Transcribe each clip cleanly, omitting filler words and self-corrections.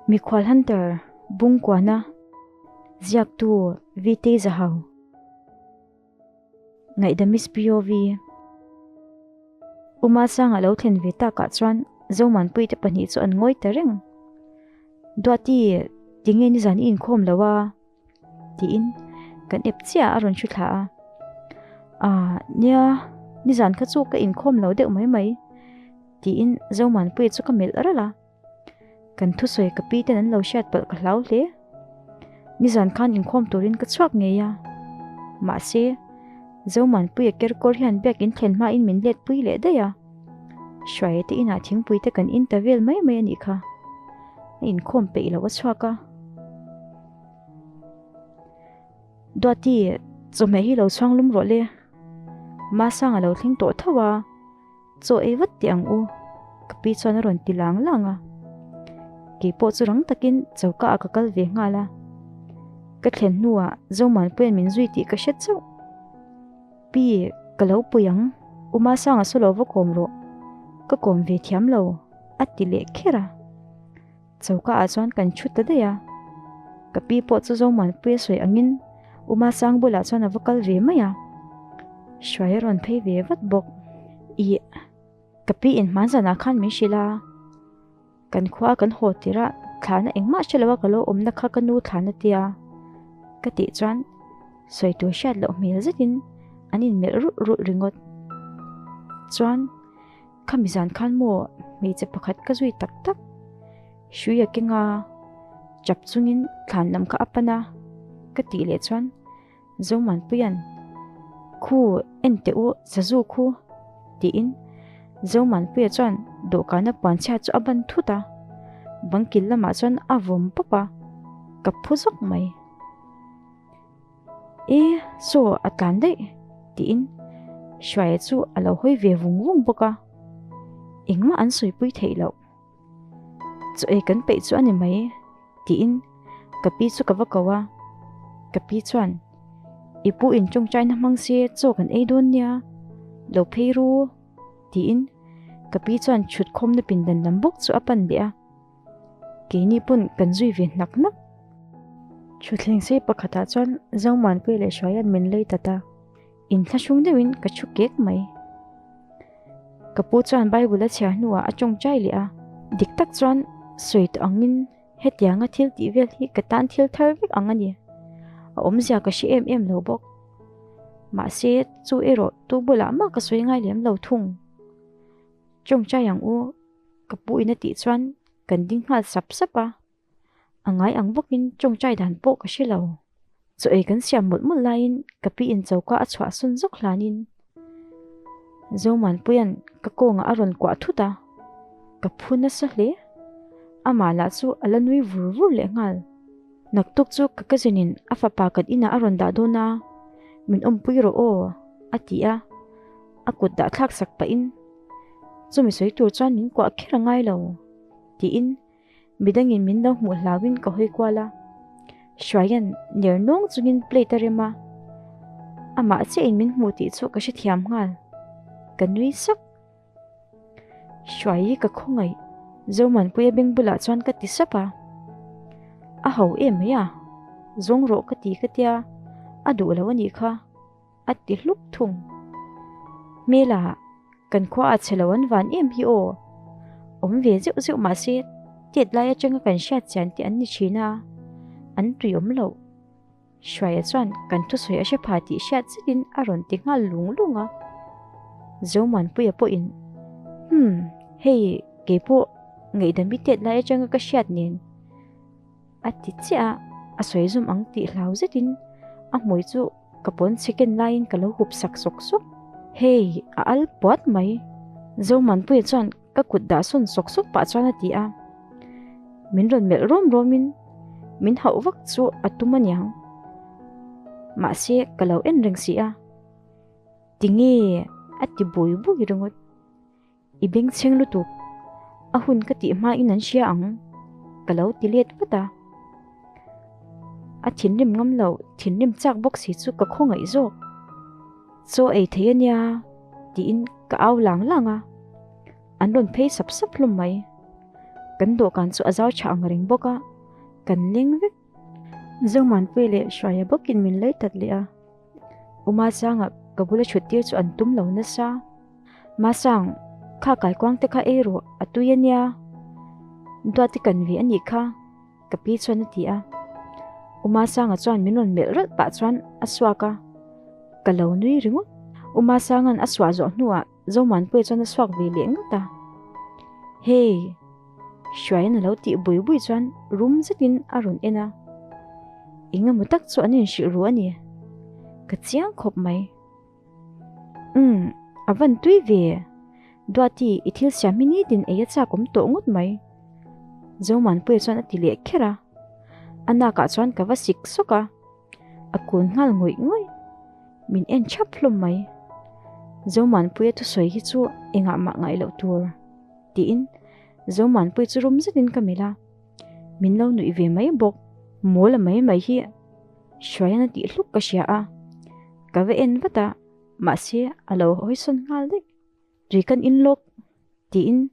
Mikhual Hunter, Bungkuana, Ziaktu VT Zahau, Ngaihdami's POV. Uma Sanga lo thlen ve takah chuan Zomanpui te pahnih chu an ngawi ta reng. Duati, tinge nizan i inkhawm lo a? Tiin kan ep chiah a rawn hru thla a. Ah, nia, nizan kha chu ka inkhawm lo deuh mai mai, tiin Zomanpuia chu ka melh ralh a. Kan thusawi ka pi ten an lo hriat palh ka hlau hle. Nizan khan inkhawm turin ka chhuak ngei a. Mahse, Zomanpuia kerkawr hian biakin thlen hmain min let pui leh daih a. Hruaia te inah thingpui te kan in ta vel mai mai a nih kha. A inkhawm peih loh a chhuak a. Duati, chawhmeh hi lo chhuang lum rawh le. Masang a lo thleng tawh tho a. Chaw ei vat teh ang u, ka pi chuan a rawn ti lang lang a. Kei pawh chu rang takin choka ah ka kal ve nghal a. Ka thlen hnuah Zomuanpuia'n min zui tih ka hre chauh. Pi, ka lo pui ang, U Masanga saw lo va kawm rawh, ka kawm ve thiam lo, a ti leh kher a. Choka ah chuan kan thu ta daih a. Ka pi pawh chu Zomuanpuia sawi angin U Masang bulah chuan a va kal ve mai a. Hruai a rawn phei ve vat bawk. Ih, ka pi in hman zanah khan min hrilh a. Kan khua kan haw tirh a, thlahna engmah hre lo a ka lo awmna kha ka nu thlahna tia ka tih chuan sawi tur hriat loh hmel zetin an inmelh rulh rulh ringawt. Chuan. Khami zan khan maw hmeichhe pakhat ka zui tak tak. Hrui a keng a, chap chungin thlan lam kha a pan a, ka tih leh chuan Zomanpuia'n, Khu, en teh u, sazu khu, tiin Zomanpuia chuan dawhkana puanchhia chu a ban thut a, bangkil lamah chuan a vawm pawp a, ka phu zawk mai. E, saw a tlan daih, tiin Hruaia chu a lo hawi ve vung vung bawk a. Engmah an sawipui theih loh. Chaw ei kan peih chu a ni mai, tiin ka pi chu ka va ko a. Ka pi chuan, I pu in tawngtaina hmang se chaw kan ei dawn nia, lo phei ru, tiin ka pi chuan chhutkhawmna pindan lam bawk chu a pan leh a. Keini pawn kan zui ve hnak hnak. Thutthleng sei pakhatah chuan Zomuanpuia leh Hruaia'n min lei tat a, inthlahrung deuhin ka thu kek mai. Ka pu chuan Bible a chhiar hnuah a tawngtai leh a, dik tak chuan sawi tawh angin hetianga thil tih vel hi ka tan thil thar vek ang a ni. A awmzia ka hre em em lo bawk. Mahse, chu erawh tu bulah mah ka sawi ngai lem lo thung. Tawngtai ang u. Ka pu in a tih chuan kan ding nghal sap sap a, a ngai ang bawkin tawngtai dan pawh ka hre lo. Chaw ei kan siam mawlh mawlh laiin ka pi in choka a chhuah sawn zawk hlanin Zomanpuia'n ka kawngah a rawn kuah thut a, ka phu nasa hle. Amah lah chu a la nui vur vur leh nghal. Naktuk chu ka cousin in a fapa kan inah a rawn dah dawn a, min awmpui rawh aw a ti a, a kut dah thlak sak pahin Chumi sawi tur chuan min kuah kher a ngai lo, tiin midangin min lo hmuh hlauhin ka hawi kual a. Hruaia'n ner nawng chungin plate a rem a, amah chiahin min hmuh tih chu ka hrethiam nghal. Ka nui sak. Hruai hi ka khawngaih, Zomanpuia beng bulah chuan ka ti sap a. A ho em mai a, zawng rawh ka ti ka tia, a duh lo a nih kha. A ti hluk thung. Hmela, kan khua a chhe lo an van em hi aw. Awm ve zeuh zeuh mahse tet lai atanga kan hriat chian te an ni thin a, an tui awm loh. Hruaia chuan kan thusawi a hre pha tih hriat zetin a rawn ti nghal lung lung a. Zomuanpuia pawhin, Hmm, hei keipawh ngaihdami tet lai atanga ka hriat nen. A ti chiah a, a sawi zum ang tih hlau zetin a hmui chu ka pawn chhe ken laiin ka lo hup sak sawk sawk. Hei, a al puat mai. Zomanpuia chuan ka kut dah sawn sawk sawk pah chuan a ti a. Min rawn melh rawm rawmin min hauh vak chu a tum aniang. Mahse, ka lo en reng si a. Tinge? a ti bui bui ringawt. I bengchheng lutuk, a hun ka tih hmain an hria ang, ka lo ti let vat a. A thinrim ngam lo, thinrim chak bawk si chu ka khawngaih zawk. Chaw ei thei a nia, tiin ka au lang lang a. An rawn phei sap sap hlawm mai. Kan dawhkan chu a zau tha ang reng bawk a, kan leng vek. Zomuanpuii leh Hruaia bawkin min lei tat leh a. Uma Sanga ka bula thut tir chu an tum lo nasa. Masang, kha kaikuang te kha ei rawh, a tui a nia. Duati kan ve a nih kha, ka pi chuan a ti a. Uma Sanga chuan min rawn melh ralh pah chuan a suak a, ka lo nui ringawt. Uma Sanga'n a suah zawh hnuah Zomuanpuia chuan a suak ve leh ngat a. Hey! Hruaiin a lo tih bui bui chuan rum zetin a rawn en a. Eng emaw tak chu an inhrilh ru a ni. Ka chiang khawp mai. Umm, a van tui ve. Duati, i thil siam hi nitin ei a chak awm tawh ngawt mai. Zomuanpuia chuan a ti leh kher a. A nakah chuan ka va sik sawk a. A kun nghal ngawih ngawih. Min en thap hlawm mai. Zomuanpuia thusawi hi chu engah mah ngaih loh tur. Tiin Zomuanpuia chu rum zetin ka melh a. Min lo nuih ve mai bawk. Mawl a mai mai hi Hruaian a tih hluk ka hria a. Ka va en vat a, mahse a lo hawisawn nghal daih. Tui kan in lawk tiin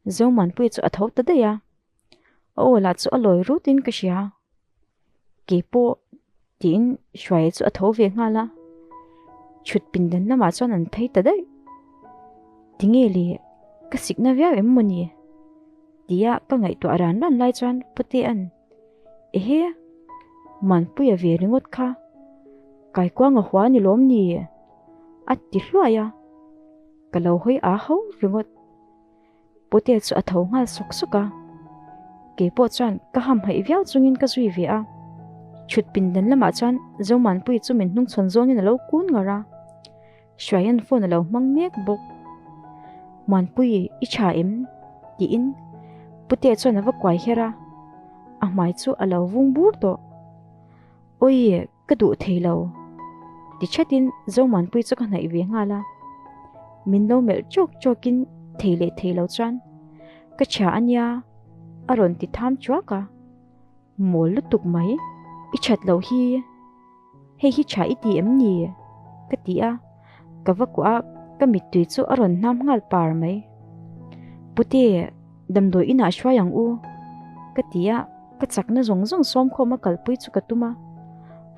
Zomuanpuia chu a tho ta daih a. A aw lah chu a lawi rutin ka hria. Keipawh tiin Hruaia chu a tho ve nghal a, chhut pindan lamah chuan an phei ta daih. Tinge le, ka sikna viau em maw ni? Tia ka ngaihtuah ran ran lai chuan Putea'n, Ehe, Muanpuia ve ringawt kha, Kaikuanga hua ni lawm ni? a ti hluai a, ka lo hawi a ho ringawt. Putea chu a tho nghal sawk sawk a, kei pawh chuan ka hamhaih viau chungin ka zui ve a. Chhut pindan lamah chuan Zomanpuii chu min hnungchhawn zawngin a lo kun ngar a, Hruaia'n phone a lo hmang mek bawk. Muanpui, i tha em? tiin Putea chuan a va kuai her a, a hmai chu a lo vung bur tawh. Awi! Ka duh thei lo. Ti thatin Zomuanpui chu ka hnaih ve nghal a. Min lo melh chawk chawkin thei leh thei lo chuan ka chhia a nia a rawn ti tham chuak a. Mawl lutuk mai, i that loh hi hei hi tha i ti em ni? ka ti a, ka va kuah a ka mittui chu a rawn hnam nghal par mai. Pute, damdawi inah hruai ang u ka ti a. Ka chakna zawng zawng sawmkhawm a kalpui chu ka tum a,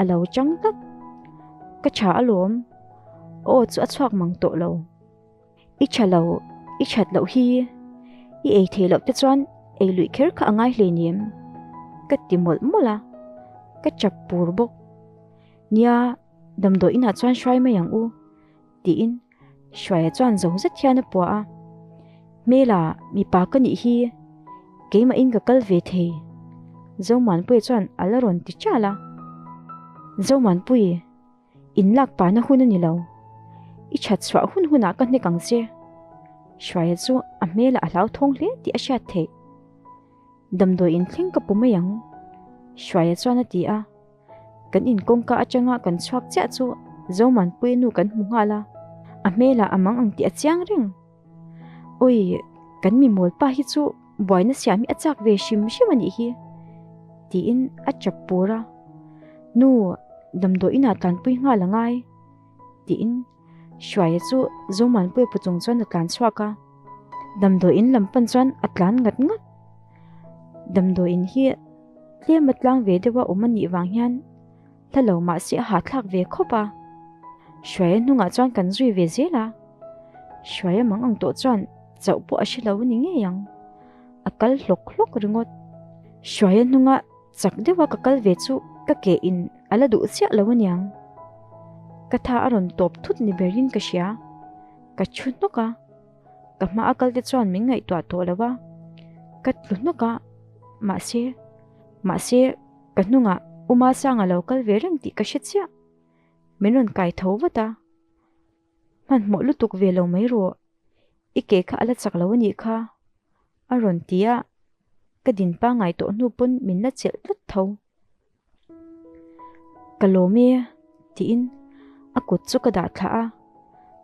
a lo chang tlat. Ka tha alawm, aw chu a chhuak mang tawh lo. I tha lo, i that loh hi, i ei thei loh te chuan ei luih kher kha a ngai hleinem, ka ti mawlh mawlh a, ka chap pur bawk. Nia, damdawi inah chuan hruai mai ang u. Tiin Hruaia chuan zo zet hian a puah a, Hmela, mipa ka nih hi, keimahin ka kal ve thei. Zomuanpuia chuan a la rawn ti ṭal a. Zomuanpui, in lak pana hun a ni lo. I ṭhat chhuah hun hunah ka hnek ang che. Hruaia chu a hmelah a hlauthawng hle tih a hriat theih. Damdawi in thleng ka pu mai ang, Hruaia chuan a ti a. Kan in kawngka atanga kan chhuak chiah chu Zomanpuii nu kan hmu nghal a, a hmelah a mang ang tih a chiang reng. Awi, kan mi mawl pa hi chu buaina siam hi a chak ve hrim hrim a nih hi, tiin a chap pur a. Nu, damdawi inah tlanpui nghal a ngai, tiin Hruaia chu Zomanpuii pu chung chuan a tlan chhuak a, damdawi in lam pan chuan a tlan ngat ngat. Damdawi in hi tlem a tlang ve deuh a awm a nih vang hian hla lo mah se a hahthlak ve khawp a. Hruaia hnungah chuan kan zui ve zel a, Hruaia mang ang tawh chuan chauh pawh a hre lo a ni ngei ang, a kal hlawk hlawk ringawt. Hruaia hnunga chak deuha ka kal ve chu ka ke in a la duh chiah lo aniang. Ka tha a rawn tawp thut ni berin ka hria, ka thu hnawk a. Ka hma a kal te chuan min ngaihtuah tawh lo a, ka tlu hnawk a, mahse, mahse ka hnungah U Masanga lo kal ve reng tih ka hre chiah. Min rawn kai tho vat a, hmanhmawh lutuk ve lo mai rawh, i ke kha a la chak lo a nih kha, a rawn ti a, ka din pangngai tawh hnu pawn min la chelh tlat tho. Ka lawm e tiin a kut chu ka dah thlah a,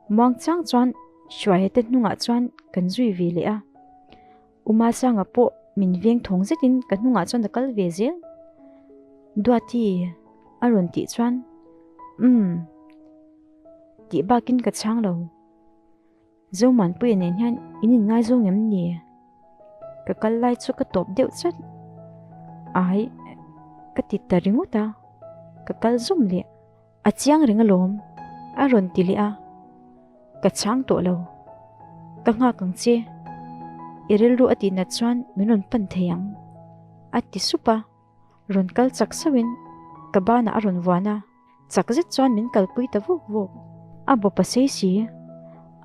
muang chang chuan Hruaia te hnungah chuan kan zui ve leh a, U Masanga pawh min veng thawng zetin ka hnungah chuan a kal ve zel. Duati a rawn tih chuan umm tih bakin ka chhang lo. Zomuanpuia nen hian in inngaizawng em ni? Ka kal lai chu ka tawp deuh chat. Ai, ka ti ta ringawt a, ka kal zawm leh. A chiang reng alawm, a rawn ti leh a. Ka chhang tawh lo. Ka nghak ang che. I rilru a tihnat chuan min rawn pan thei ang, a ti sup a. Rawn kal chak sauhin ka banah a rawn vuan a, chak zet chuan min kalpui ta vuk vuk. A bawp a sei si,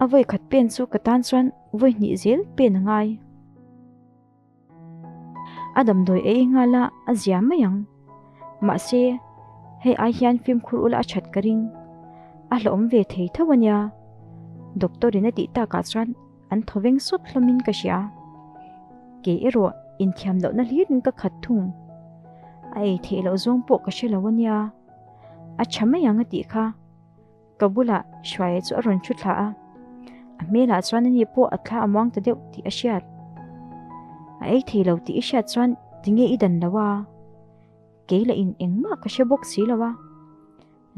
a vawi khat pen chu ka tan chuan vawi hnih zel pen a ngai. A damdawi ei nghal a, a zia mai ang. Mahse, hei ai hian fimkhur ula a that ka ring. A hlauhawm ve thei tho a nia. Doctor in a tih takah chuan An thaw veng sawt hlawmin ka hria. Kei erawh inthiam lohna hlirin ka khat thung. A ei theih loh zawng pawh ka hre lo a nia. A tha mai ang a tih kha. Ka bulah Hruaia chu a rawn thu thla a. A hmelah chuan ani pawh a thla a muang ta deuh tih a hriat. A ei thei lo tih i hriat chuan tinge i dan lo a? Kei lah in engmah ka hre bawk si lo a.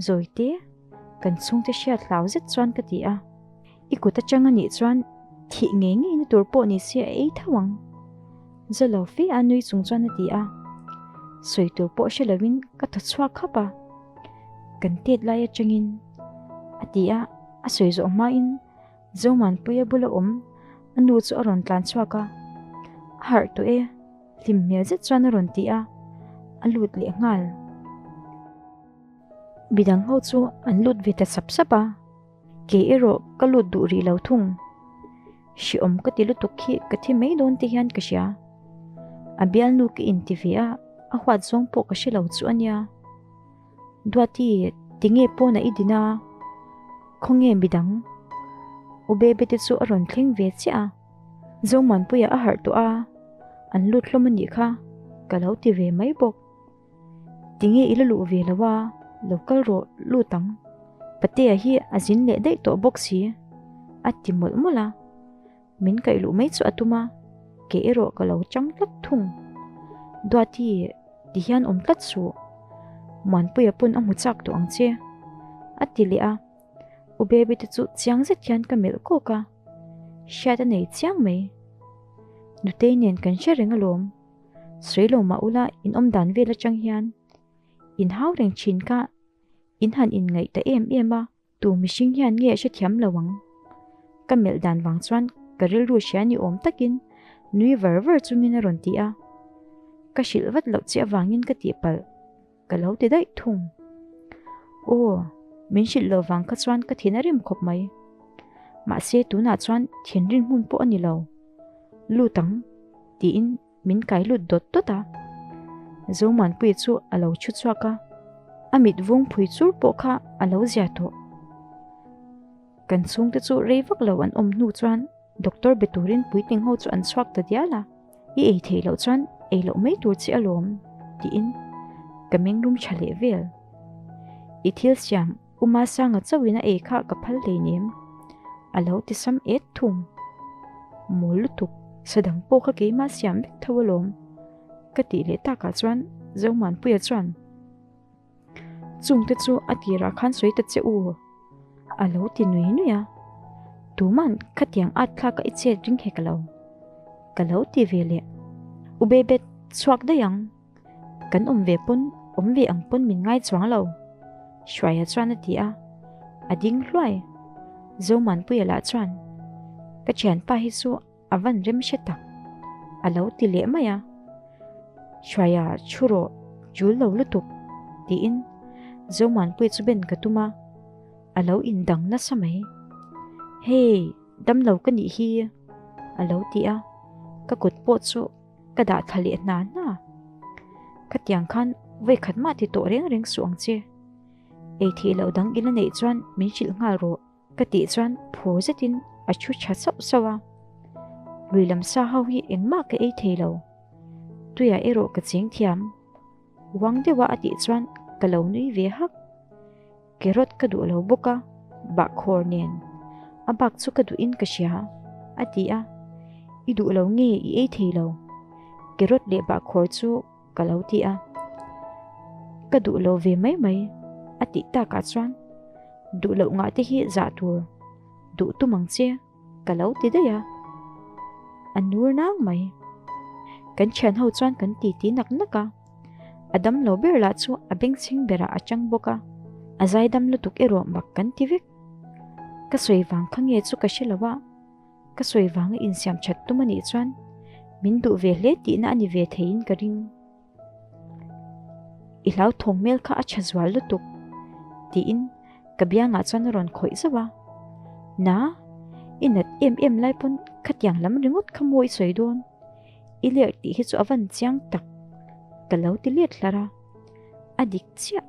Zawite, kan chhungte hriat hlau zet chuan ka ti a. I kut atang a nih chuan thih ngei ngei na tur pawh ni se a ei tho ang. Za lo fe a nui chung chuan a ti a. Sawi tur pawh hre loin ka thaw chhuak khap a. Kan tet lai atangin a ti a, a sawi zawh hmain Zomanpuia bula awm a nu chu a rawn tlan chhuak a. A harh tawh e. Hlim hmel zet chuan a rawn ti a, a lut leh nghal. Midang ho chu an lut ve ta sap sap a, kei erawh ka lut duh rih lo thung. Hriawm ka ti lutuk hi ka thi mai dawn te hian ka hria. A bialnu ka inti ve a, a huat zawng pawh ka hre lo chu a nia. Duati, tinge pawnah i din a? Khawnge midang? U Bebe te chu a rawn thleng ve chiah a. Zomuanpuia a harh tawh a, an lut hlawm a nih kha, ka lo ti ve mai bawk. Tinge i la luh ve lo a, lo kal rawh lut ang. Patea hi a zin leh daih tawh bawk si, a ti mawlh mawlh a. Min kaih luh mai chu a tum a, ke erawh ka lo chang tlat thung. Duati, ti hian awm tlat suh. Muanpuia pawn a hmu chak tawh ang che, a ti leh a. U Baby te chu chiang zet hian ka melh kawk a, hriat a nei chiang mai. Nutei nen kan hre reng alawm. Sawi lo mah ula in awm dan vel atang hian in hau reng thin kha in han inngaih ta em em a, tu mihring hian nge a hrethiam lo ang? Ka melh dan vang chuan ka rilru hria ni awm takin nui var var chungin a rawn ti a, ka hrilh vat loh che avangin ka tihpalh. Ka lo ti daih thung. Aw, min hrilh lo vang kha chuan ka thin a rim khawp mai. Mahse tunah chuan thinrim hmun pawh a ni lo. Lut ang, tiin min kai lut dawt dawt a. Zomuanpuii chu a lo thu chhuak a, a mit vung phui chur pawh kha a lo zia tawh. Kan chhungte chu rei vak lo an awm hnu chuan Doctor be turin puitling ho chu an chhuak ta dial a, I ei theih loh chuan ei loh mai tur che alawm, tiin ka mengrum tha leh vel. I thil siam U Masanga chauhin a ei kha ka phal hleinem, a lo ti sam et thung. Mawl lutuk, sadang pawh kha keimah siam vek tho alawm, ka tih leh takah chuan Zomuanpuia chuan, Chungte chu a tirah khan sawi ta che u, a lo ti nui nui a. Tuman khatiang at thlak a i chet ring hek lo, ka lo ti ve leh. U Bebet, chhuak daih ang. Kan awm ve pawn, awm ve ang pawn min ngai chuang lo, Hruaia chuan a ti a. A ding hluai. Zomanpuia lah chuan, Ka thianpa hi chu A van rem hre tak, a lo ti leh mai a. Hruaia thu rawh, tul lo lutuk, tiin Zomuanpuii chu ben ka tum a, a lo indang nasa mai. Hey, damlo ka nih hi, a lo ti a, ka kut pawh chu ka dah thla leh hna hna. Khatiang khan vawikhat mah ti tawh reng reng suh ang che. Ei theih loh dang ila neih chuan min hrilh nghal rawh. Ka tih chuan phur zetin a thu tha sauh sauh a, lui lam sa ho hi engmah ka ei thei lo, tuiah erawh ka cheng thiam, uang deuha a tih chuan ka lo nui ve hak. Carrot ka duh lo bawk a, bahkhawr nen a bak chu ka duhin ka hria, a ti a, I duh lo nge i ei thei lo, carrot leh bahkhawr chu ka lo ti a, ka duh lo ve mai mai a tih takah chuan duh loh ngah te hi zah tur duh tum ang che ka lo ti daih a, a nur nang mai. Kan thian ho chuan kan titi nak nak a, a dam lo ber lah chu a bengchheng berah a chang bawk a, a zaidam lutuk erawh mak kan ti vek. Ka sawi vang kha nge chu ka hre lo a, ka sawi vanga insiam that tum a nih chuan min duh ve hle tihna a ni ve theiin ka ring. I hlauthawng hmel kha a tha zual lutuk tiin ka biangah chuan a rawn khawih zauh a. Na, i nat em em lai pawn khatiang lam ringawt kha maw i sawi dawn? I lerh tih hi chu a van chiang tak ka lo ti let hlar a. A dik chiah.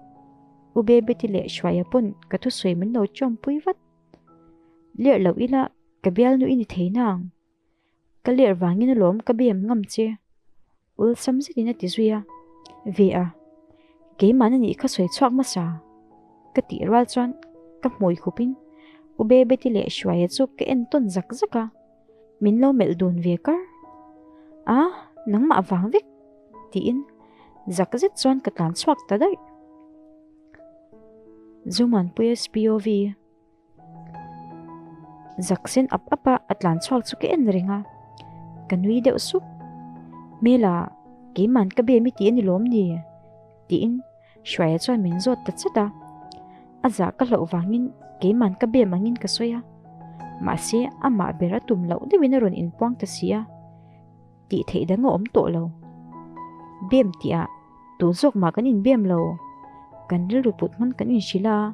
U Bebeti leh Hruaia pawn ka thusawi min lo chawmpui vat. Lerh loh ila ka bialnu i ni thei nang. Ka lerh vangin alawm ka bem ngam che. Awlsam zetin a ti zui a. Ve a, keimahna nih kha sawi chhuak hmasa. Ka tih rual chuan ka hmui khupin U Bebeti leh Hruaia chu ka en tawn zak zak a, min lo melh dun ve kar. A, nangmah vang vek tiin zak zet chuan ka tlan chhuak ta daih. Zumanpuia SPOV. Zak sen ap ap a a tlan chhuak chu ka en reng a, ka nui deuh sup. Hmela, keiman ka bem i ti a ni lawm ni? tiin Hruaia chuan min zawt ta chat a. A zah ka hlauh vangin keiman ka bem angin ka sawi a, mahse amah ber a tum loh deuhin a rawn inpuang ta si a. Tih theih dang a awm tawh lo. Bem tihah tun zawk mah kan inbem lo. Kan rilru put hman kan inhrilh a,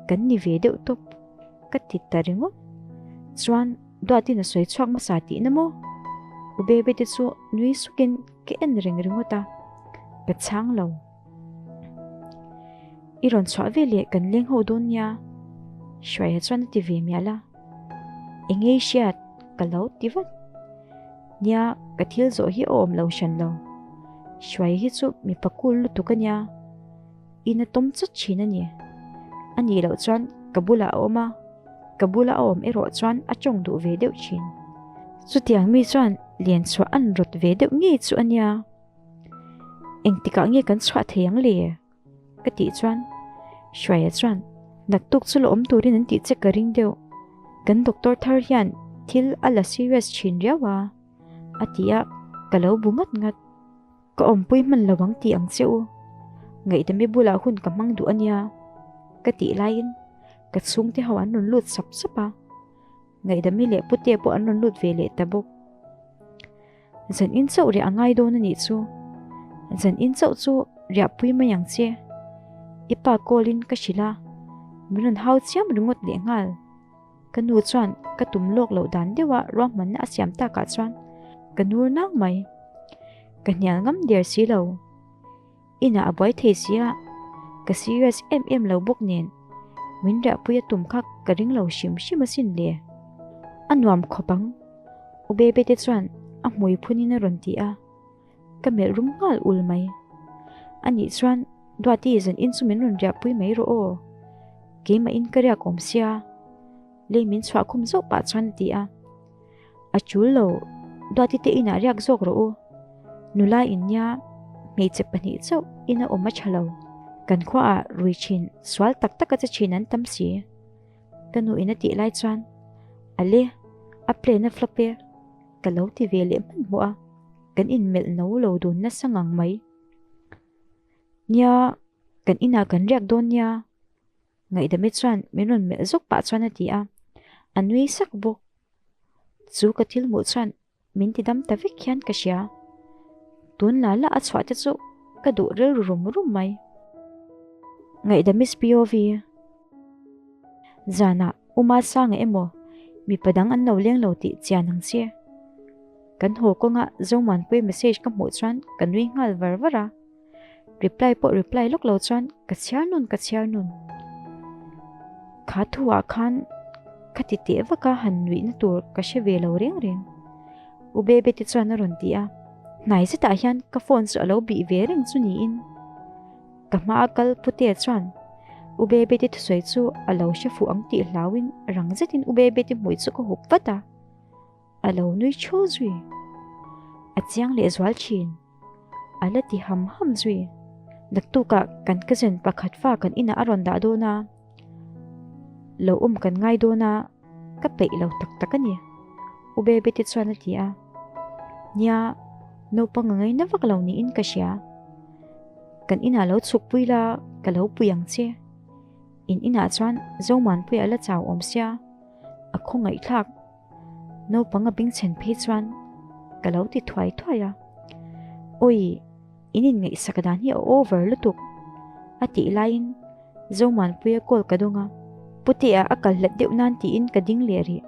kan ni ve deuh tawp ka ti ta ringawt. Chuan Duatin a sawi chhuak hmasa tihna maw? U Bebe te chu nui sukin ka en reng ringawt a, ka chhang lo. I rawn chhuah ve leh kan leng ho dawn nia, Hruaia chuan a ti ve mial a. Eng ei hriat ka lo ti vat. Nia, ka thil zawh hi a awm lo hran lo. Hruaia hi chu mipa cool lutuk a nia. In a tawm chawt thin a ni. A nih loh chuan ka bulah a awm a, ka bula a awm erawh chuan a tawng duh ve deuh thin. Chutiang mi chuan lian chhuah an rawt ve deuh ngei chu a nia. Engtikah nge kan chhuah thei ang le? Ka tih chuan Hruaia chuan naktuk chu la awm turin an tih che ka ring deuh. Kan doctor thar hian thil a la serious thin riau a, a ti a, ka lo bu ngat ngat. Ka awmpui hman lo ang tih ang che u. Ngaihdami bulah hun ka hmang duh a nia, ka tih laiin ka chhungte ho an rawn lut sap sap a. Ngaihdami leh Putea pawh an rawn lut ve leh ta bawk. Zan in chauh riah a ngai dawn a nih chu. Zan in chauh chu riahpui mai ang che. I pa call in ka hrilh a, min rawn hau chiam ringawt leh nghal. Ka nu chuan ka tum lawk loh dan deuha ruahmanna a siam takah chuan ka nur nang mai. Ka hnial ngam der si lo. Inah a buai thei si a, ka serious em em lo bawk nen min riahpui a tum kha ka ring lo hrim hrim asin le. A nuam khawp ang, U Bebe te chuan a hmui phunin a rawn ti a, ka melh rum nghal ul mai. Anih chuan Duati zan in chu min rawn riahpui mai rawh aw, keimah in ka riak awm sia, lei min chhuah khum zawk pah chuan a ti a. A tul lo, Duati te inah riak zawk rawh u. Nula in nia hmeichhe pahnih chauh ina awm a tha lo. Kan khuaah rui thin sual tak taka che thin an tam si. Ka nu in a tih lai chuan, Ale, a plan a flop e, ka lo ti ve leh hmanhmawh a, kan inmelh no lo dun nasa ngang mai. Nia, kan inah kan riak dawn nia. Ngaihdami chuan min rawn melh zawk pah chuan a ti a, a nui sak bawk. Chu ka thil hmuh chuan min ti dam ta vek hian ka hria. Tun la la a chhuah te chu ka duh rilru rum rum mai. Ngaihdami SPOV Zanah Uma Sanga emaw mipa dang an lo leng lo tih chian ang che. Kan haw kawnga Zomuanpuia message ka hmuh chuan ka nui nghal var var a. Reply pawh reply lawk lo chuan ka chhiar nun ka chhiar nun. Kha thu ah khan ka ti teh vak a han nuih na tur ka hre ve lo reng reng. U Bebe te chuan a rawn ti a, hnai zetah hian ka phone chu a lo bih ve reng chu niin. Ka hma a kal Putea chuan U Bebe te thusawi chu a lo hre fuh ang tih hlauin rang zetin U Bebe te hmui chu ka hup vat a, a lo nui chhaw zui. A chiang leh zual thin. A la ti ham ham zui. Naktukah kan cousin pakhat fa kan inah a rawn dah dawn a, lo awm kan ngai dawn a, ka peih lo tak tak a ni, U Bebe te chuan a ti a. Nia, Naupang a ngaina vak lo niin ka hria. Kan inah lo chhuk pui la, ka lo pui ang che. In inah chuan Zomuanpuia a la chau awm sia, a khawngaihthlak. Naupang a bingchhen phei chuan ka lo ti thuai thuai a. Awi, in inngaihsak dan hi a over lutuk a tih laiin Zomuanpuia call ka dawng a, Putea a kal hlat deuh nan tiin ka ding leh rih.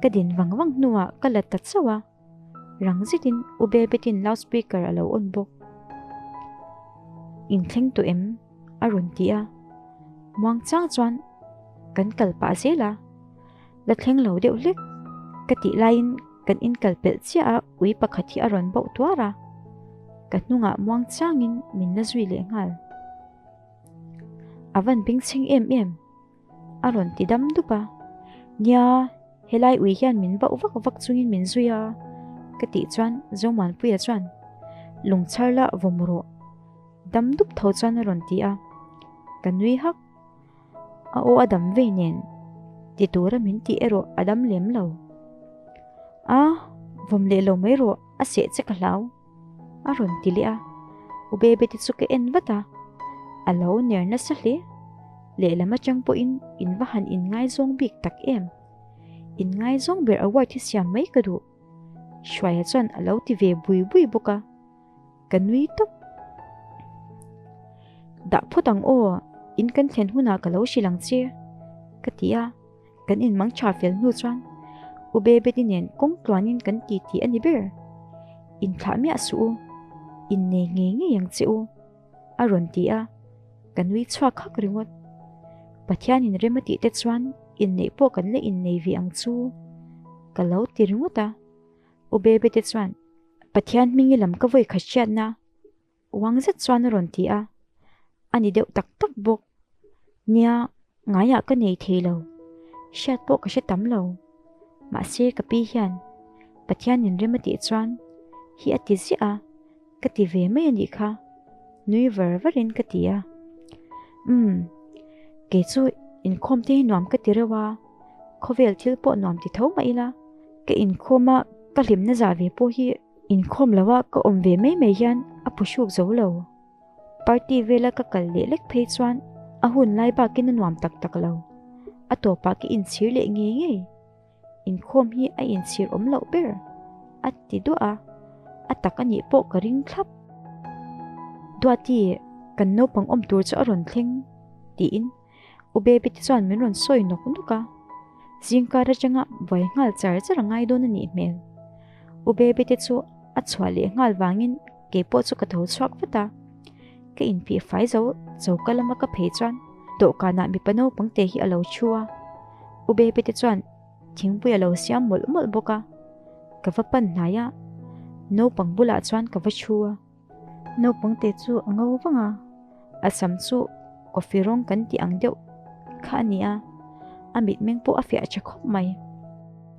Ka din vang vang hnuah ka la ta chauh a, rang zetin U Bebetin loudspeaker a lo on bawk. Inthleng tawh em? a rawn ti a, muang chang chuan kan kal pah zel a, la thleng lo deuh hlek ka tih laiin kan inkal pelh chiah a ui pakhat hi a rawn bauh tuar a, ka hnungah muang changin min la zui leh nghal. A van bengchheng em em a rawn ti dam dup a, nia helai ui hian min bauh vak vak chungin min zui a ka tih chuan Zomuanpuia chuan lungchhar la vawm rawh dam dup tho chuan a rawn ti a, ka nui hak. A aw a dam vei nen ti tura min tih erawh a dam lem lo. A, vawm leh lo mai rawh, a seh che ka hlau, a rawn ti leh a. U Bebe te chu ka en vat a, a lo ner nasa hle. Lehlam atang pawhin in va han inngaizawng bik tak em. Inngaizawng ber award hi siam mai ka duh, Hruaia chuan a lo ti ve bui bui bawk a. Ka nui tawp. Dah phawt ang aw, in kan thlen hunah ka lo hrilh ang che, ka ti a. Kan inmang tha fel hnu chuan U Bebeti nen kawng tluanin kan ti tih a ni ber. Inthlah miah suh u, innei ngei ngei ang che u, a rawn ti a, ka nui chhuak hak ringawt. Pathianin rem a tih te chuan inneih pawh kan la innei ve ang chu, ka lo ti ringawt a. U Bebeti chuan Pathian hmingi lam ka vawi khat hriatna uang zet chuan a rawn ti a, a ni deuh tak tak bawk. Nia, ngaiah ka nei thei lo, hriat pawh ka hre tam lo. Mahse ka pi hian Pathianin rem a tih chuan hi a ti ziah a, ka ti ve mai a nih kha, nui var varin ka ti a. Umm, kei chu inkhawm te hi nuam ka ti reuh a, khawvel thil pawh nuam ti tho mah ila, Ka inkhawm a, ka hlimna zah ve pawh hi inkhawm lo a ka awm ve mai mai hian a phu hruk zo lo. Party vela ka kal leh lek phei chuan a hun lai bakin a nuam tak tak lo. A tawpah ka inchhir leh ngei ngei. Inkhawm hi a inchhir awm loh ber a ti duah a, a tak a nih pawh ka ring thlap. Duati, kan naupang awm tur chu a rawn thleng tiin U Baby te chuan min rawn sawi nawk nawk a, zingkar atanga buai nghal char char a ngai dawn a nih hmel. U Baby te chu a chhuah leh nghal vangin kei pawh chu ka tho chhuak vat a, ka inpih fai zo choka lama ka phei chuan dawhkanah mipa naupang te hi a lo thu a, U Baby te chuan thingpui a lo siam mawlh mawlh bawk a, ka va pan hnai a, naupang bulah chuan ka va thu a. Naupang te chu a ngo vang a, a sam chu coffee rawng kan tih ang deuh kha a ni a, a mitmeng pawh a fiah tha khawp mai.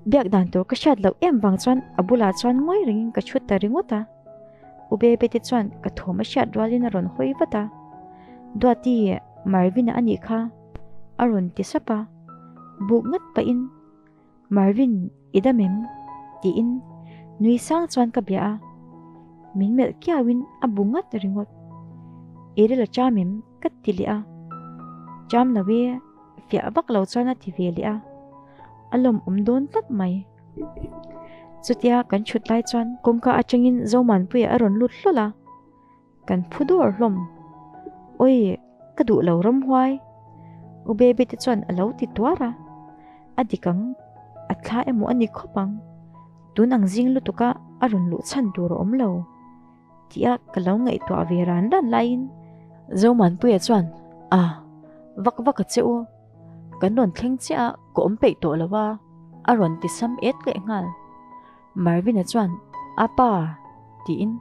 Biak dan tur ka hriat loh em vang chuan a bulah chuan ngawi rengin ka chhut ta ringawt a, U Bebe te chuan ka thawm a hriat rualin a rawn hawi vat a, Duati Marvin-a a nih kha a rawn ti sap a, buk ngat pahin Marvin, i dam em? tiin nui sang chuan ka bia a, min melh kiauin a bu ngat ringawt. I ril a cham em? ka ti leh a, cham lo e, fiah vak lo chuan a ti ve leh a, a lawmawm dawn tlat mai. Chutia kan thut lai chuan kawngka atangin Zomanpuia a rawn lut hlawl a. Kan phu dawr hlawm. Awi, ka duh lo ramhuai. U Baby te chuan a lo ti tuar a. A dik ang, a thla emaw a ni khawp ang. Tun ang zing lutuk a a rawn luh chhan tur a awm lo. Tia ka lo ngaihtuah ve ran ran laiin Zomanpuia chuan, A, vak vak a che u. Kan rawn thleng chiah a, ka awm peih tawh lo a, a rawn ti sam et leh nghal. Marvin-a chuan, A pa! tiin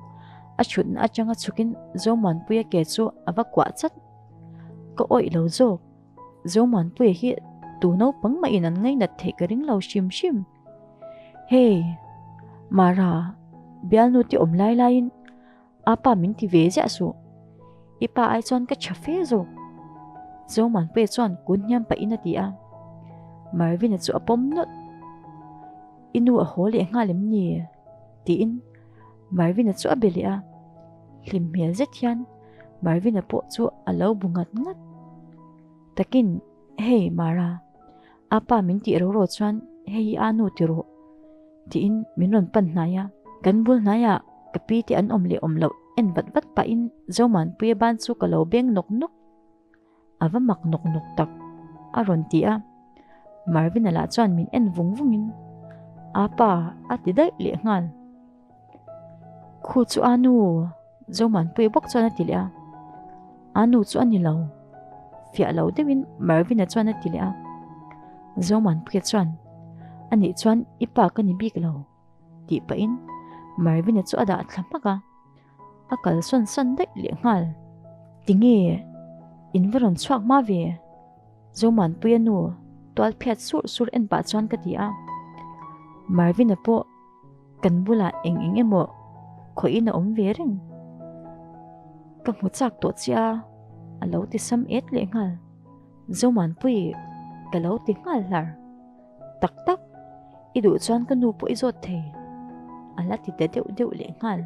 a chhutna atanga chhukin Zomuanpuia ke chu a va kuah chat. Ka awih lo zawk, Zomuanpuia hi tu naupang mahin an ngainat theih ka ring lo hrim hrim. Hey! Mara, bialnu te awm lai laiin A pa min ti ve ziah suh. I pa ai chuan ka tha fe zawk. Zomanpuia chuan kun hniam pahin a ti a. Marvin-a chu a pawm nawlh. I nu a haw leh nghal em ni? tiin Marvin-a chu a be leh a, hlim hmel zet hian Marvin-a pawh chu a lo bu ngat ngat. Takin, Hei Mara, a pa min tih ro ro chuan hei hi a nu ti rawh, tiin min rawn pan hnai a. Kan bul hnaiah ka pi te an awm leh awm loh en vat vat pahin Zomanpuia ban chu ka lo beng nawk nawk. A va mak nawk nawk tak, a rawn ti a. Marvin-a lah chuan min en vung vungin, A pa, a ti daih leh nghal. Khu chu a nu, Zomanpuia bawk chuan a ti leh a. A nu chu a ni lo, fiah lo deuhin Marvin-a chuan a ti leh a. Zomanpuia chuan, A nih chuan i pa ka ni bik lo, tih pahin Marvin-a chu a dah thla hmak a. A kal sawn sawn daih leh nghal. Tinge in va rawn chhuak hma ve? Zomanpuia nu tual phiat sur sur en pah chuan ka ti a. Marvin-a pawh kan bulah eng eng emaw khawih in a awm ve reng. Ka hmu chak tawh chiah a, a lo ti sam et leh nghal. Zomanpui ka lo ti nghal hlar. Tak tak, i duh chuan ka nu pawh i zawt thei, a la ti ta deuh deuh leh nghal.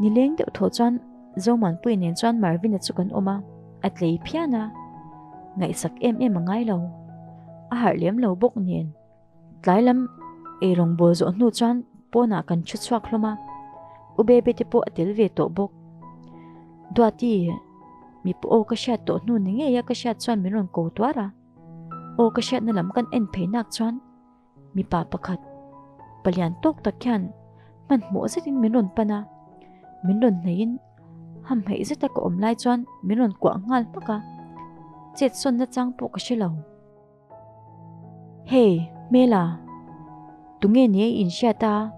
Nileng deuh thaw chuan Zomanpuii nen chuan Marvin-a chu kan awm a, a tlei phian a, ngaihsak em em a ngai lo, a harh lem lo bawk nen. Tlai lam eirawng bawl zawh hnu chuan pawnah kan thu chhuak hlawm a, U Bebe te pawh a tel ve tawh bawk. Duati, mipa aw ka hriat tawh hnu ni ngei a ka hriat chuan min rawn ko tuar a, aw ka hriatna lam kan en phei nak chuan mipa pakhat palian tawk tak hian hmanhmawh zetin min rawn pan a, min rawn hneihin hamhaih zeta ka awm lai chuan min rawn kuah nghal hmak a, chetsawnna chang pawh ka hre lo. Hey, Hmela, tunge ni ei inhriat a?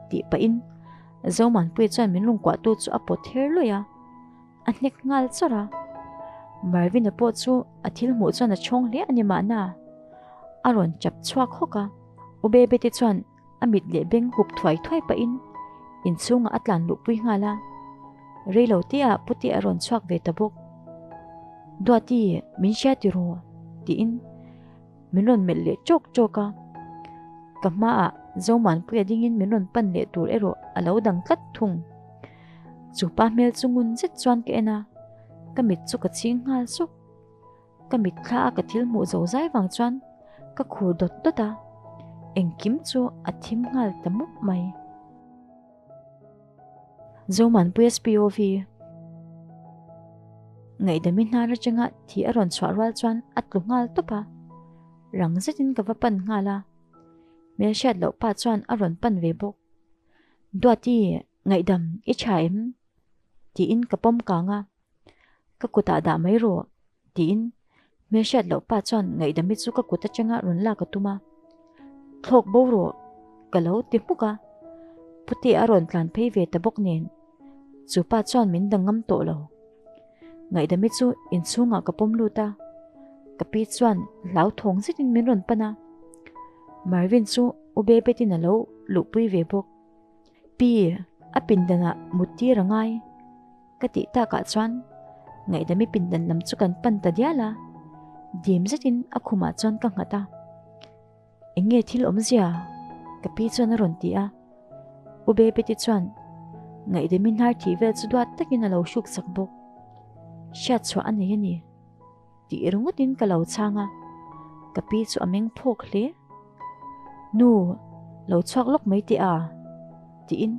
tih pahin Zomanpuia chuan min rawn kuahtu chu a pawt her luaih a, a hnek nghal chawrh a. Marvin-a pawh chu a thil hmuh chuan a chhawng hle a ni mahna, a rawn chap chhuak hawk a. U Bebe-te chuan a mit leh beng hup thuai thuai pahin inchhungah a tlan luhpui nghal a, reilo te-ah Puti a rawn chhuak ve ta bawk. Duati, min hria tiraw? tiin min rawn melh leh chawk chawk a, ka hmaah Zomanpuia dingin min rawn pan leh tur erawh a lo dang tlat thung. Chu pa hmel chu ngun zet chuan ka en a, ka mit chu ka chhing nghal sawk. Ka mitthla a ka thil hmuh zo zai vang chuan ka khur dawt dawt a, engkim chu a thim nghal ta mup mai. Zomanpui SPOV Ngaihdami hnar atanga thi a rawn chhuah rual chuan a tlu nghal tawp a, rang zetin ka va pan nghal a, hmelhriat loh pa chuan a rawn pan ve bawk. Duati, ngaihdam i tha em? tiin ka pawm kang a. Ka kutah dah mai rawh, tiin hmelhriat loh pa chuan ngaihdami chu ka kut atanga rawn lak a tum a. Thlawk bo rawh, ka lo ti hmuk a. Pute a rawn tlan phei ve ta bawk nen, chu pa chuan min dang ngam tawh lo. Ngaihdami chu inchhungah ka pawm lut a, ka pi chuan hlauthawng zetin min rawn pan a. Marvin chu U Bebetin a lo luhpui ve bawk. Pi, a pindanah mut tir a ngai. Ka tih takah chuan ngaihdami pindan lam chu kan pan ta dial a, dim zetin a khumah chuan ka nghat a. Eng nge thil awmzia? Ka pi chuan a rawn ti a. U Bebeti chuan ngaihdami hnar thih vel chu duat takin a lo hruk sak bawk. Hriat chhuah a nei a ni. Tih ringawtin ka lo chhang a, ka pi chu a meng phawk hle. Nu, lo chhuak lawk mai teh a, tiin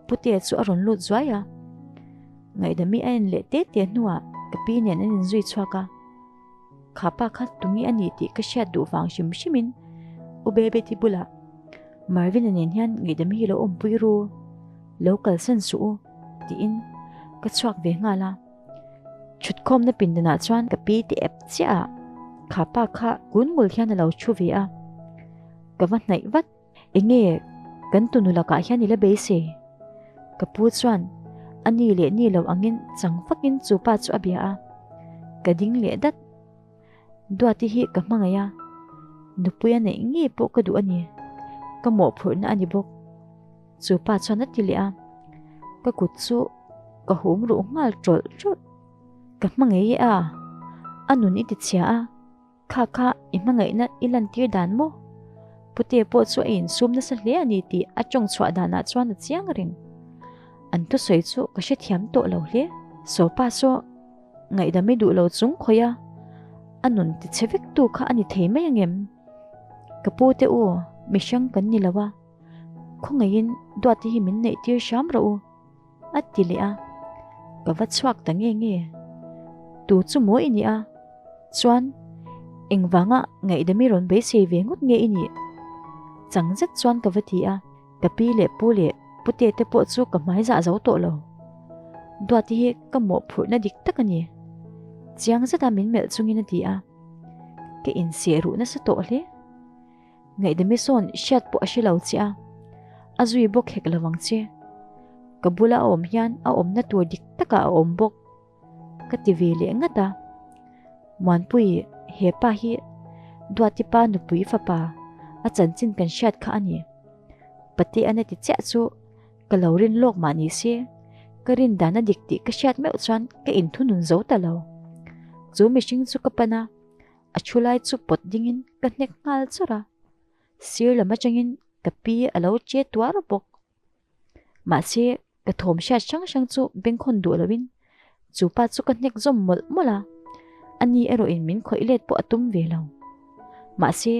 Putea chu a rawn lut zuai a. Ngaihdami a en leh te te hnuah ka pi nen an inzui chhuak a. Kha pa kha tunge a ni tih ka hriat duh vang hrim hrimin U Bebeti bulah Marvin-a nen hian ngaihdami hi lo awmpui ru, lo kalsan suh u, tiin ka chhuak ve nghal a. Chhutkhawmna pindanah chuan ka pi te ep chiah a, kha pa kha kun ngul hian a lo thu ve a. Ka va hnaih vat, Enge kan tunu lakah hian i la beisei? Ka pu chuan a ni leh ni lo angin chang fakin chu pa chu a bia a. Ka ding leh dat. Duati hi ka hmangaih a, nupui a neih ngei pawh ka duh a ni, ka mawhphurhna a ni bawk. Chu pa chuan a ti leh a, ka kut chu ka hum ruh nghal tawlh tawlh. Ka hmangaih e a, a nun i ti chhia a, kha kha i hmangaihna i lantir dan maw? Pute pawh chu a insum nasa hle a ni tih a tawng chhuah danah chuan a chiang reng. An thusawi chu ka hrethiam tawh lo hle. Sawpa saw ngaihdam i duh lo chung khawih a, a nun tichhe vek tu kha a ni thei mai angem? Ka pu te u, mihring kan ni lo a, khawngaihin Duati hi min neih tir hram rawh u, a ti leh a, ka va chhuak ta nge nge. Tu chu maw i nih a? Chuan, engvanga ngaihdam i rawn beisei ve ngawt nge i nih? Chang zet chuan ka va ti a, ka pi leh pu leh pute te pawh chu ka hmai zah zo tawh lo. Duati hi ka mawhphurhna dik tak a ni. Chiang zeta min melh chungin a ti a. Ka inseh ruh nasa tawh hle. Ngaihdami sawn hriat pawh a hre lo che a, a zui bawk hek lo ang che. Ka bula a awm hian a awmna tur dik takah a awm bawk. Ka ti ve leh ngat a. Muanpui, he pa hi Duati pa nupui fapa a chanchin kan hriat kha a ni. Pate'an a ti chiah chu Ka lo rin lawk mah ni se, ka rin dan a dik tih ka hriat meuh chuan ka inthunun zo ta lo. Chu mihring chu ka pan a, a thu lai chu pawt dingin ka hnek nghal chawrh a. Sir lam atangin ka pi a lo che tuar bawk. Mahse, ka thawm hriat hrang hrang chu bengkhawn duh loin chu pa chu ka hnek zawm mawlh mawlh a, ani erawhin min khawih let pawh a tum ve lo. Mahse,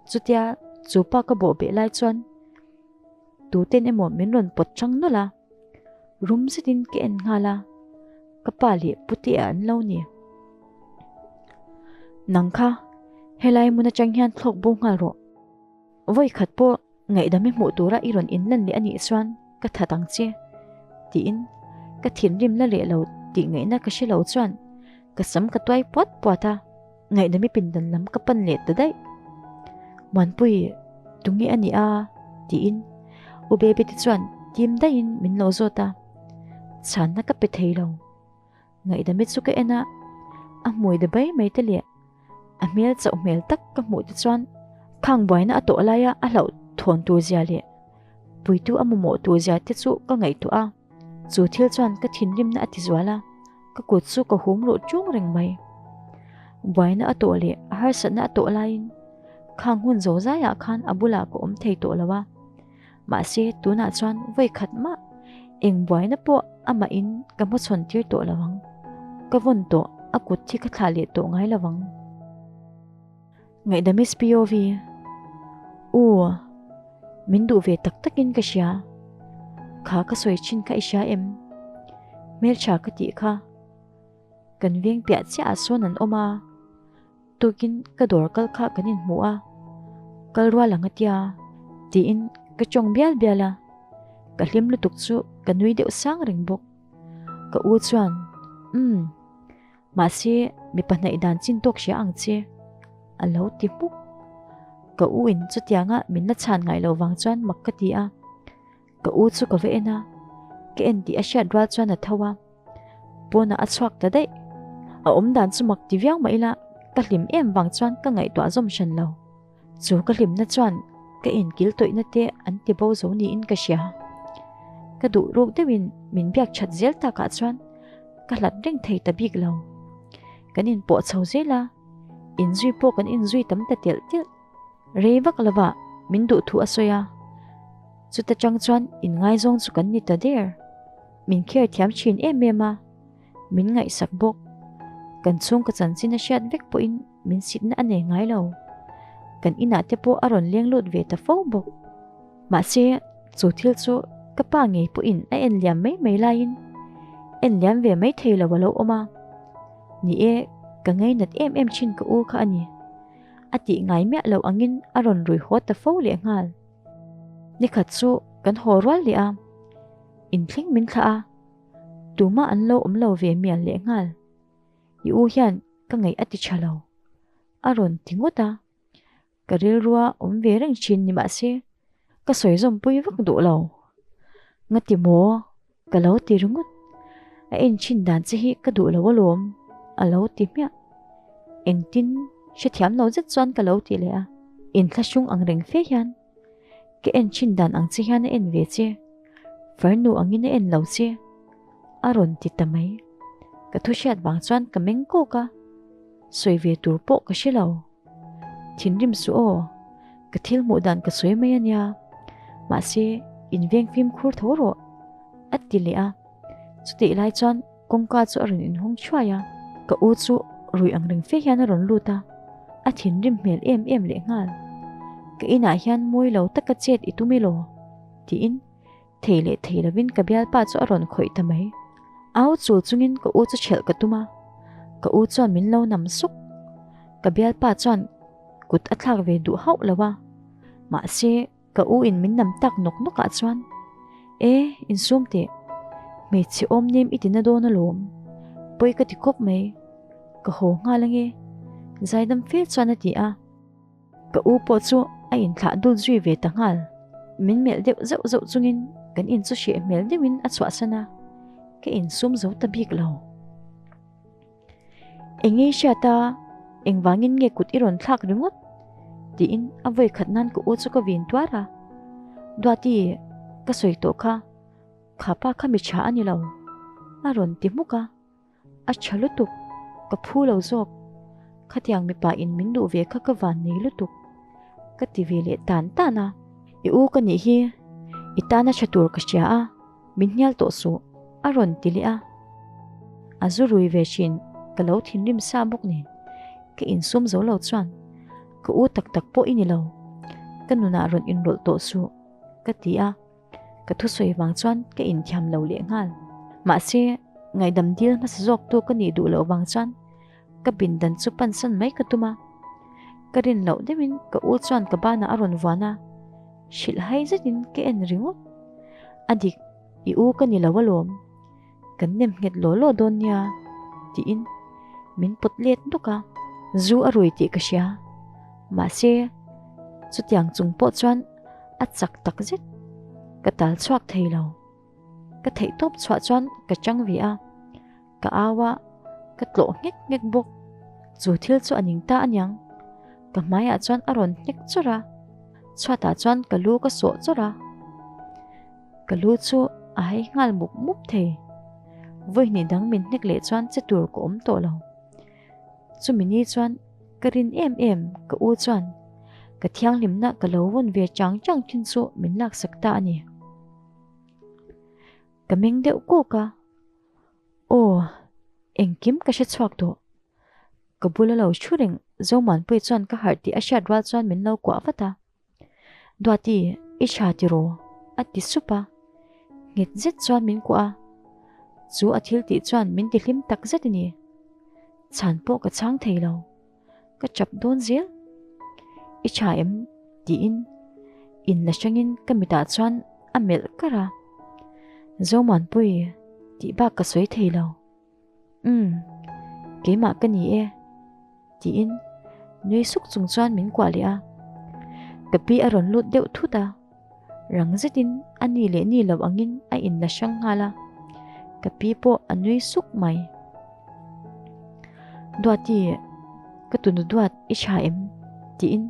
chutia chu pa ka bawh beh lai chuan Tuten emaw min rawn pawt chang nawlh a, rum zetin ka en nghal a, ka pa leh putea an lo ni. Nang kha helai hmun atang hian thlawk bo nghal rawh. Vawi khat pawh ngaihdam i hmuh tura i rawn inlan leh anih chuan ka that ang che, tiin ka thinrim la leh lo tih ngaihna ka hre lo chuan ka sam ka tuai puat puat a. Ngaihdami pindan lam ka pan leh ta daih. Muanpui, tunge a nih a? tiin U Baby te chuan tim daihin min lo zawt a, chhanna ka pe thei lo. Ngaihdami chu ka en a, a hmui da bai mai te leh a hmel chauh hmel tak ka hmuh te chuan khang buaina a tawh laia a hlauh thawn tur zia leh puitu a mamawh tur zia te chu ka ngaihtuah a. Chu thil chuan ka thinrimna a ti zual a, ka kut chu ka hum ruh ṭung reng mai. Buaina a tawh leh a harsatna a tawh laiin khang hun zo zaiah khan a bulah ka awm thei tawh lo a, mahse tunah chuan vawi khat mah eng buaina pawh amahin ka hmachhawn tir tawh lo ang. Ka vawn tawh a kut hi ka thlah leh tawh ngai lo ang. Ngaihdam SPOV U, min duh ve tak takin ka hria. Kha ka sawi thin kha i hria em? Hmeltha ka tih kha. Kan veng piah chiah ah sawn an awm a, tukin ka dawr kal kha kan inhmu a, kal rual ang a tia, tiin ka tawng bial bial a, ka hlim lutuk chu ka nui deuh sang reng bawk. Ka u chuan, Umm. Mahse, mipa hnaih dan chin tawk hria ang che, a lo ti hmuk. Ka u in chutianga min la chhan ngai lo vang chuan mak ka ti a. Ka u chu ka va en a, ka en tih a hriat rual chuan a tho a, pawnah a chhuak ta daih. A awm dan chu mak ti viau mah ila ka hlim em vang chuan ka ngaihtuah zawm hran lo. Chu ka hlimna chuan ka inkil tawihna te an ti bo zo niin ka hria. Ka duh ruk deuhin min biak that zel takah chuan ka hlat reng thei ta bik lo. Kan inpawh chho zel a, inzui pawh kan inzui tam ta telh telh. Rei vak lovah min duh thu a sawi a, chuta tang chuan inngaizawng chu kan ni ta der. Min care thiam thin em em a, min ngaihsak bawk. Kan chhungkaw chanchin a hriat vek pawhin min sitna a nei ngai lo. Kan inah te pawh a rawn leng lut ve ta fo bawk. Mahse, chu thil chu ka pa ngei pawhin a en liam mai mai laiin en liam ve mai thei lo a lo awm a. Ni e, ka ngainat em em thin ka u kha a ni. A tih ngai miah loh angin a rawn rui haw ta fo lehnghal. Nikhat chu kan haw rual leh a, inthleng min thlah a, tumah an lo awm lo ve mial lehnghal. I u hian ka ngaih a ti tha lo, a rawn ti ngawt a. Ka rilrua awm ve reng thin ni mah se, ka sawi zawmpui vak duh lo. Ngati maw? Ka lo ti ringawt. A en thin dan che hi ka duh lo alawm, a lo ti hmiah. Engtin hrethiam lo zet chuan ka lo ti leh a, inthlahrung ang reng fe hian ka en thin dan ang che hian a en ve che, farnu angin a en lo che. A rawn ti ta mai. Ka thu hriat vang chuan ka meng kawk a, sawi ve tur pawh ka hre lo. Thinrim suh aw. Ka thil hmuh dan ka sawi mai a nia, mahse inveng fimkhur tho rawh, a ti leh a. Chutih lai chuan kawngka chu a rawn inhawng thuai a, ka u chu rui ang reng fe hian a rawn lut a, a thinrim hmel em em leh nghal. Ka inah hian mawi lo taka chet i tum elaw? tiin thei leh thei lovin ka bialpa chu a rawn khawih ta mai. Au chul chungin ka u chu chhelh ka tum a, ka u chuan min lo nam suk. Ka bialpa chuan kut a thlak ve duh hauh lo a, mahse ka u in min nam tak nawk nawk ah chuan, E, insum teh, hmeichhe awm nem i ti na dawn alawm, pawi ka ti khawp mai, ka haw nghal ange, zaidam fe chuan a ti a. Ka u pawh chu a inthlah dul zui ve ta nghal. Min melh deuh zauh zauh chungin kan in chu hreh hmel deuhin a chhuahsan a, ka insum zo ta bik lo. Eng nge i hriat a, engvangin nge kut i rawn thlak ringawt? tiin a vawi khat nan ka u chu ka vin tuar a. Duati, ka sawi tawh kha, kha pa kha mi tha a ni lo, a rawn ti hmuk a. A tha lutuk, ka phu lo zawk. Khatiang mipa in min duh ve kha ka van nei lutuk, ka ti ve leh tan tan a. I u ka nih hi, i tana tha tur ka hria a. Min hnial tawh suh, a rawn ti leh a. A zu rui ve thin, ka lo thinrim sa bawk nen. Ka insum zo lo chuan, Ka u tak tak pawh i ni lo, ka nunah rawn inrawlh tawh suh, ka ti a. Ka thusawi vang chuan ka inthiam lo leh nghal. Mahse, ngaihdam dil hmasa zawktu ka nih duh loh vang chuan ka bindan chu pansan mai ka tum a. Ka rin loh deuhin ka u chuan ka banah a rawn vuan a. Hrilh hai zetin ka en ringawt. A dik, i u ka ni lo alawm. Kan nem nghet law law dawn nia, tiin min pawt let nawk a. Zu a rui tih ka hria. Mahse, chutiang chung pawh chuan a chak tak zet. Ka tal chhuak thei lo. Ka theih tawp chhuah chuan ka chang ve a. Ka au a, ka tlawh nghek nghek bawk. Chu thil chu a ning ta aniang. Ka hmaiah chuan a rawn nghek chawrh a, chhuatah chuan ka lu ka sawh chawrh a. Ka lu chu a hai nghal mup mup thei. Vawihnih dang min hnek leh chuan che tur ka awm tawh lo. Chumi ni chuan ka rin em em ka u chuan ka thianghlimna ka lo vawn ve chang chang thin chu min laksak ta a ni. Ka meng deuh kawk a. Aw, engkim ka hre chhuak tawh. Ka bula lo thu reng Zomuanpuii chuan ka harh tih a hriat rual chuan min lo kuah vat a. Duati, i tha tiraw? a ti sup a. Nghet zet chuan min kuah a. Chu a thil tih chuan min ti hlim tak zet a ni. Chhan pawh ka chhang thei lo. Ka chap dawn zel. I tha em? tiin in la hrangin ka mitah chuan a melh kar a. Zomuanpui tih bak ka sawi thei lo. Umm, keimah ka ni e, tiin nui suk chung chuan min kuah leh a. Ka pi a rawn lut deuh thut a. Rang zetin a ni leh ni lo angin a inla hrang nghal a, ka pi pawh a nui suk mai. Duati, ka tunu duat i tha em? tiin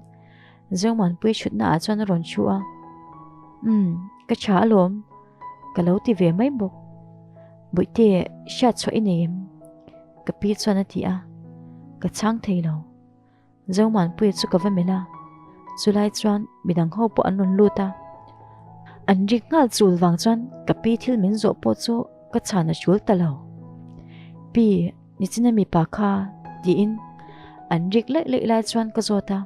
Zomuanpui thutna ah chuan a rawn thu a. Umm, ka tha alawm, ka lo ti ve mai bawk. Bawihte, hriat chhuah i nei em? Ka pi chuan a ti a, ka chhang thei lo. Zomuanpuia chu ka va melh a, chulai chuan midang ho pawh an rawn lut a. An rik nghal chul vang chuan ka pi thil min zawh pawh chu ka chhan a tul ta lo. Pi, nichina mipa kha tiin an rik laih laih lai chuan ka zawt a,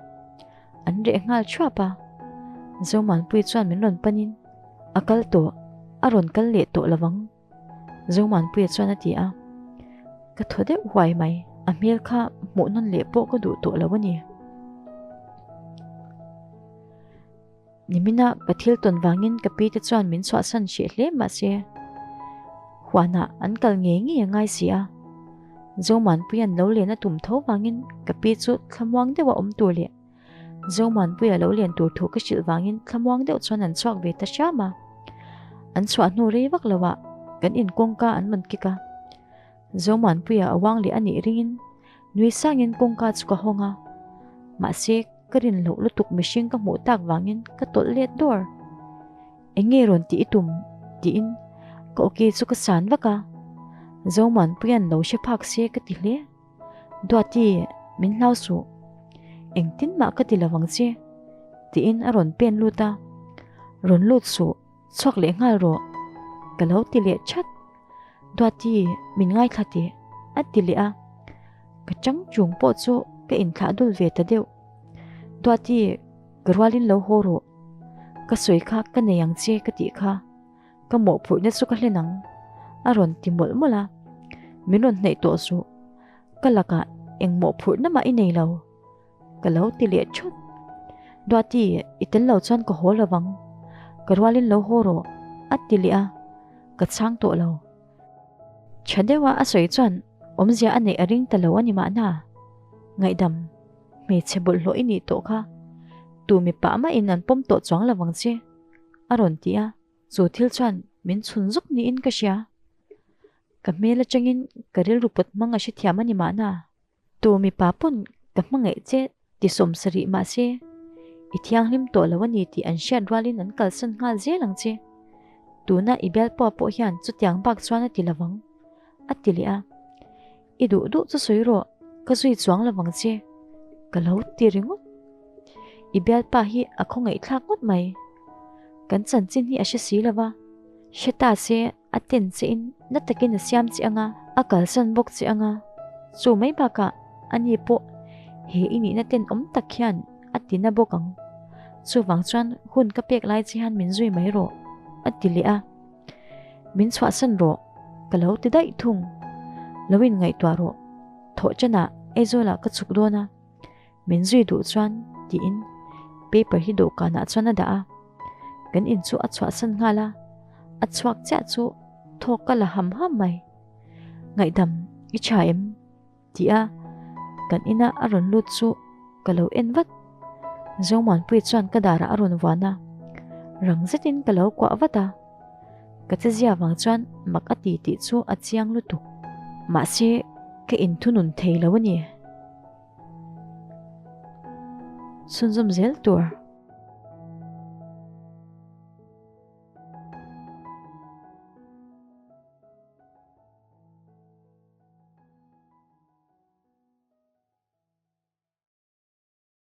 an reh nghal thuap a. Zomuanpuia chuan min rawn panin a kal tawh, a rawn kal leh tawh lovang. Zomuanpuia chuan a ti a, ka thaw deuh huai mai, a hmel kha hmuh nawn leh pawh ka duh tawh lo a ni. Nimina ka thil tawn vangin ka pi te chuan min chhuahsan hreh hle mahse huanah an kal ngei ngei a ngai si a, Zomuanpuia'n lo len a tum tho vangin ka pi chu thlamuang deuha awm tur leh Zomuanpuia lo len tur thu ka hrilh vangin thlamuang deuh chuan an chhuak ve ta hram a. An chhuah hnu rei vak loah kan in kawngka an rawn kik a. Zomuanpuia a uang leh a nih ringin nui sangin kawngka chu ka hawng a. Mahse ka rin loh lutuk mihring ka hmuh tak vangin ka tawlh let dawr. Eng nge rawn tih i tum? tiin ka awki chu ka san vak a. Zomuanpuia'n lo hre phak se ka ti hle. Duati, min hlau suh. Engtin mah ka ti lo ang che. Tiin a rawn pen lut a, Rawn lut suh, chhuak leh nghal rawh, ka lo ti leh chat. Duati, min ngaithla teh, a ti leh a. Ka chang chung pawh chu ka inthlah dul ve ta deuh. Duati, ka rualin lo haw rawh. Ka sawi kha ka nei ang che ka tih kha. Ka mawhphurhna chu ka hlen ang, a rawn ti mawlh mawlh a. Min rawn hnaih tawh suh. Ka lakah eng mawhphurhna mah i nei lo. Ka lo ti leh thut. Duati, i tel lo chuan ka haw lo vang. Ka rualin lo haw rawh, a ti leh a, ka chhang tawh lo. Tha deuha a sawi chuan awmzia a neih a ring ta lo a ni mahna. Ngaihdam, hmeichhe bawlhhlawh i nih tawh kha. Tu mipa mahin an pawm tawh chuang lo vang che, a rawn ti a. Chu thil chuan min chhun zuk niin ka hria. Ka hmel atangin ka rilru pawt hmang a hrethiam a ni mahna. Tu mipa pawn ka hmangaih che ti sawm sarih mahse, i thianghlim tawh lo a ni tih an hriat rualin an kalsan nghal zel ang che. Tuna i bialpua pawh hian chutiang bak chuan a ti lo vang, a ti leh a. I duh duh chu sawi rawh, ka zui chuang lo vang che, ka lo ti ringawt. I bialpa hi a khawngaihthlak ngawt mai. Kan chanchin hi a hre si lo va, hre ta se a ten che in na takin a siam che anga, a kalsan bawk che anga, chu mai bakah ani pawh he i nihna ten awm tak hian a ti na bawk ang. Chuvang chuan hun ka pek lai che hian min zui mai rawh, a ti leh a. Min chhuahsan rawh, ka lo ti daih thung. Lo in ngaihtuah rawh, thawh chanah Aizawlah ka chhuk dawn a. Min zui duh chuan tiin paper hi dawhkanah chuan a dah a, kan in chu a chhuahsan nghal a, a chhuak chiah chu thawk ka la ham ham mai. Ngaihdam i tha em? Ti a kan ina a rawn lut chu ka lo en vat. Zomuanpuii chuan ka darah a rawn vuan a, rang zetin ka lo kuah vat a. Ka chezia vang chuan mak a ti tih chu a chiang lutuk. Mahse ka inthunun thei lo a ni. Chhunzawm zel tur.